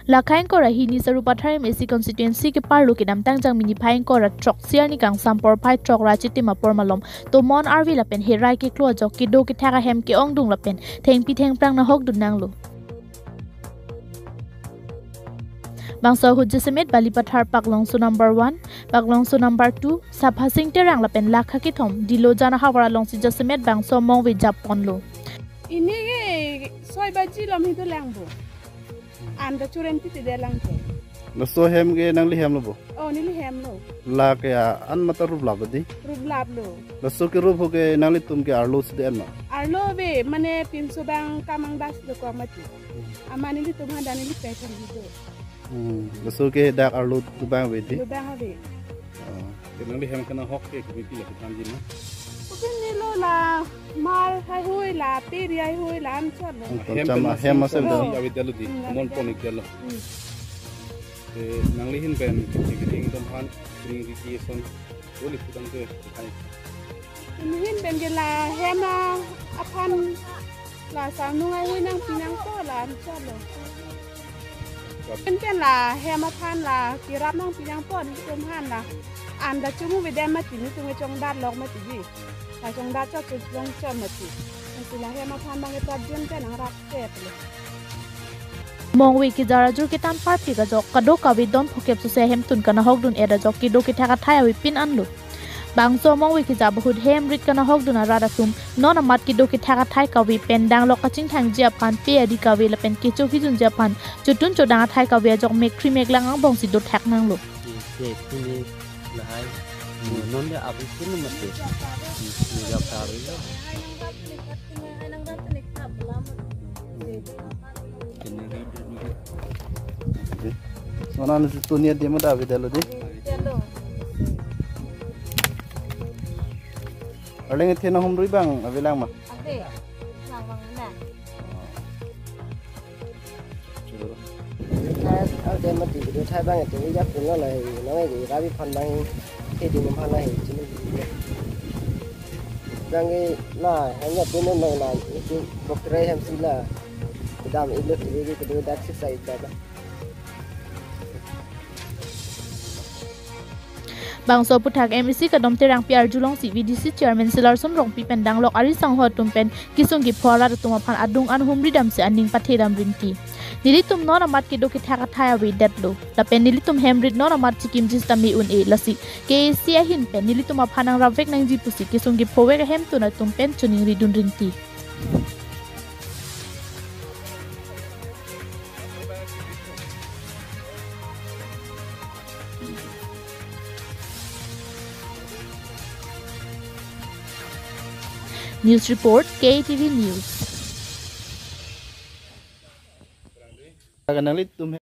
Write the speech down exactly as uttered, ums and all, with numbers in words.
Lakha ingkoi ra hini Sarupathar M A C constituency keparlo kedamtang Jangmi niphai ingkoi ra throk, Sirni kangsam porphai throk ra chitim apor malom tomon arve lapen herai keklo ajok kedo kethak ahem ke-ongdung lapen thengpi thengphrang nahokdun nanglo. Bangso ahut jasemet Balipathar Paklongso number one, Paklongso number two, Saphasing Terang lapen Lakha kethom Dilojan ahavar alongsi jasemet bangso mongve japponlo. Ini ke soi baji lom hitu langbo. Anta churen piti de lang ke. Laso hem ke nangli hemlo bo? Oh, neli hemlo. La ke a-an mata ruplap di? Ruplaplo. Laso kerup ho ke nanglitum ke arlo si de-en ma? Arlo ave, mane pinso bang kamang das do ko mati. Amat nelitum hadak neli pekar hitu. Hmm, laso ke dak arlo dobang ave di? Dobang ave. Oh. Ke nangli hem kena hok ke kopi pila kethan jin na? Kopi nilo la mar haihui la, peri haihui la, anchot lo. Anchot. Hem chama kena hem sing masa song do. Ave dalo di, hmm, mon ave pon ik dalo. Hmm. Ke nangli ahin pen, ke keding atum aphan, keding riti ason, doli putang ke, hai. Neli ahin pen ke la hem aphan la sarnung haihui nangpi nangpo la anchot lo. Pen pen la hem aphan la kerap nangpi nangpo nelitum aphan la. Anta chumu bidem mati nelitum ke chongdat lok mati ji. La chongdat chot chot long chot mati. Lasi la hem aphan bang ke prapjin pen nangrap tep lo. Mongve kejar ajur ketan parpik ajok kadokave don phokep suse hemtun kanahokdun-et ajok kedo kethak athai avepin anlo. Bangso mongve kejap ahut hem rit kanahokdun arat atum non amat kedo kethak athai kave pen danglok kachingthangji aphan pe adi kave lapen kecho kijunji aphan chotun chodang athai kave ajok mekkri meklang angbongsi dothak nanglo. Ke, ke, kuni lahai. Hmm. Non dia abisin mati. Hmm, ni dia kari. Mana nu tu ni dia muda ave dalo di? Ave dalo. Arleng the nahumri bang avelang ma? Ave. Lang bang na. Thai, al dem mati kedo thai bang itu ya pun lo lah, nang ini rabi phan bang ke di phan lah, sini. Bang ke lah, hanya pun lo lah, itu bokre hem sila. Kedam ilut ini kedo dak sisa itu lah. Bangso aphuthak M A C kadom Terangpi arjulongsi V D C chairman Silarson Rongpi pen danglok ari sangho atum pen kesung kepho arat atum aphan adung an humri damsi aning pathedam rinti. Nelitum non amat kedo kethak athai avedetlo. Lapen nelitum hem rit non amat chikimji sitame un-e lasi K A A C ahin pen nelitum aphan nangrapvek nangji pusi kesung kephovek ahemtun atum pen choningridun rinti. News report, K A T V News. Nanglitum